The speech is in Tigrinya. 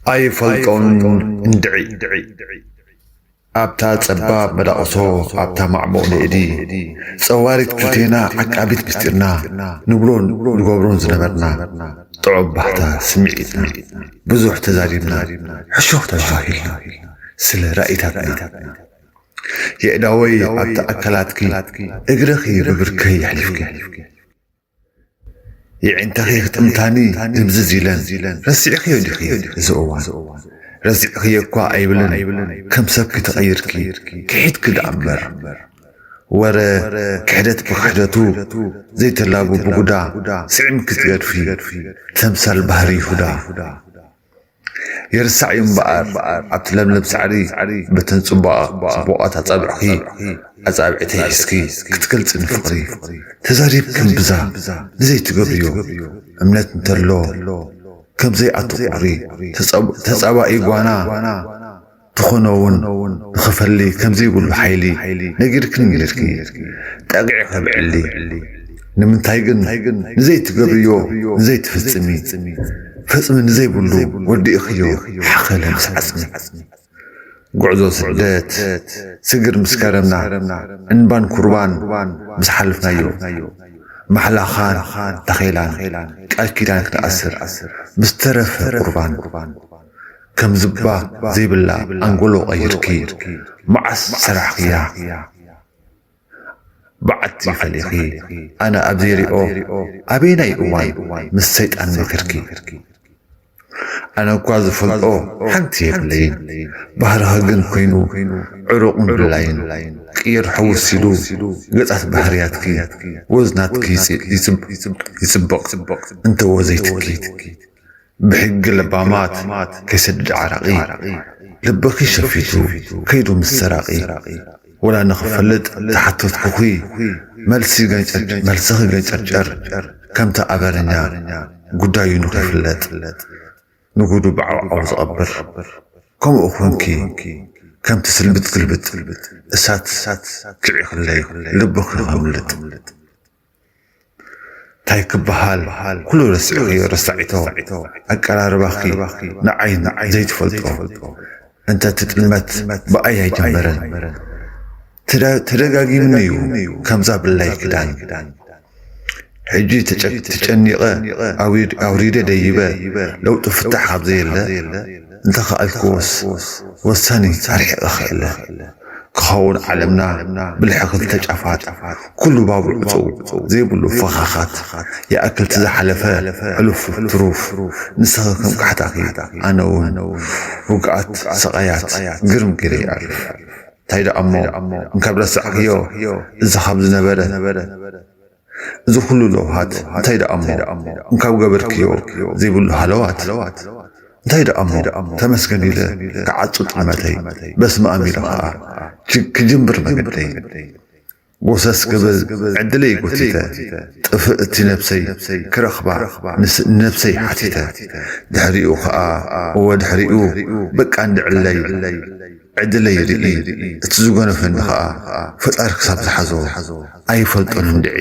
ኣይፈልጦን እንድዒ። ኣብታ ጸባብ መዳቕሶ፣ ኣብታ ማዕሙቕ ንእዲ፣ ጸዋሪት ክልቴና ዓቃቢት ምስጢርና፣ ንብሎን ንገብሮን ዝነበርና፣ ጥዑም ባህታ ስምዒትና፣ ብዙሕ ተዛሪብና፣ ሕሹኽ ተባሃሂልና፣ ስለ ራኢታትና። የእዳወይ ኣብቲ ኣካላትኪ፣ እግርኺ ብብርከይ የሕሊፍኪ። የዒንተኺ ክጥምታኒ ድምዝዝ ኢለን፣ ረሲዕኽዮ ዲኺ እዚ እዋን? ረሲዕኽዮ እኳ ኣይብልን፣ ከም ሰብኪ ተቐይርኪ፣ ክሒድኪ ደኣ እምበር። ወረ ክሕደት ብክሕደቱ፣ ዘይተላቡ ብጉዳ፣ ስዒምኪ ትገድፊ፣ ተምሳል ባህሪ ይሁዳ። ይርሳዕ እዩ እምበኣር፣ ኣብቲ ለምለም ሳዕሪ፣ በተን ጽቡቓ-፣ ጽቡቓት ኣጻብዕኺ፣ ኣጻብዕተይ ሒዝኪ፣ ክትገልጺ ንፍቕሪ። ተዛሪብኪ እምብዛ፣ ንዘይትገብርዮ፣ እምነት እንተሎ፣ ከም ዘይኣቱ ቁሪ፣ ተጸብ-፣ ተጻባኢ ጓና፣ ትኾኖ እውን ንኽፈሊ ከም ዘይብሉ ሓይሊ ነጊርክኒ ነርኪ። ጠቂዐ ከብዕሊ። ንምንታይ ግን ንዘይትገብርዮ፣ ንዘይትፍጽሚ፣ ፈጽሚ ንዘይብሉ ወዲእኽዮ ሓኸለ ምስ ዓጽሚ። ጉዕዞ ስደት፣ ስግር ምስ ከረምና፣ እንባን ኩርባን ምስ ሓለፍናዮ፣ ማሕላኻን ታኼላን ቃል ኪዳን ክንኣስር ምስ ተረፈ ቁርባን፣ ከም ዝባ ዘይብላ ኣንጎሎ ቀይርኪ፣ መዓስ ሰራሕክያ? በዓቲ ፈሊኺ፣ ኣነ ኣብ ዘይሪኦ፣ ኣበየናይ እዋን ምስ ሰይጣን መከርኪ? ኣነ እኳ ዝፈልጦ ሓንቲ የብለይን፣ ባህርኺ ግን ኮይኑ ዕሩቕን ድላይን። ቅይር ሕውስ ኢሉ ገጻት ባህርያትኪ፣ ወዝ ናትኪ ይጽ-፣ ይጽብ-፣ ይጽብቕ፣ እንተ ወዘይትኪ። ብሕጊ ለባማት ከይሰድድ ዓራቒ፣ ልብኺ ሸፊቱ ከይዱ ምስ ሰራቒ። ወላ ንኽፈልጥ ተሓተትኩኺ፣ መልሲ ገንጨር-፣ መልስኺ ገንጨርጨር፣ ከምቲ ኣበረኛ ጉዳዩ ንኽይፍለጥ፣ ንጉዱ ብዓውዓው ዝቐብር። ከምኡ ኾንኪ፣ ከምቲ ስልብጥ ግልብጥ እሳት፣ ክዒኽለይ ልብኺ ኸምልጥ። ታይ ክበሃል፣ ኩሉ ረሲዕኽዮ ረሳዒቶ። ኣቀራርባኺ ንዓይ ዘይትፈልጦ። እንተ እቲ ጥልመት ብኣይ ኣይጀመረን። ተዳ-፣ ተደጋጊምኒ እዩ ከምዛ ብላይ ክዳን። ሕጂ ተጨ-፣ ተጨኒቐ ኣውሪድ-፣ ኣውሪደ ደይበ ለውጢ ፍታሕ ካብ ዘየለ፣ እንተኸኣልክዎስ ወሳኒ ኣርሒቐ ክእለ። ክኸውን ዓለምና ብልሒ ክልተ ጫፋት፣ ኩሉ ባቡዕ ዕጹው ዘይብሉ ፈኻኻት። ይኣክል እቲ ዝሓለፈ ሕሉፍ ትሩፍ፣ ንስኺ ከም ቃሕታኺ፣ ኣነ እውን ውግኣት ስቓያት ግርም ገይረ ይኣልፍ። እንታይ ደኣ እሞ፣ እንካብ ረሳዕክዮ፣ እዚ ካብ ዝነበረ፣ እዚ ኩሉ ለውሃት እንታይ ደኣ እሞ፣ እንካብ ገበርክዮ ዘይብሉ ሃለዋት። እንታይ ደኣ እሞ፣ ተመስገን ኢለ ክዓጹ ጥልመተይ፣ በስመ ኣብ ኢለ ኸኣ ክ-፣ ክጅምር መገደይ። ጎሰስ ክብል ዕድለይ ጎቲተ፣ ጥፍእቲ ነብሰይ ክረኽባ ንስ-፣ ንነብሰይ ሓቲተ። ድሕሪኡ ኸኣ፣ እወ ድሕሪኡ፣ በቃ እንድዕለይ። ዕድለይ ርኢ፣ እቲ ዝጎነፈኒ ኸኣ ፈጣሪ ክሳብ ዝሓዞ ኣይፈልጦን እንድዒ።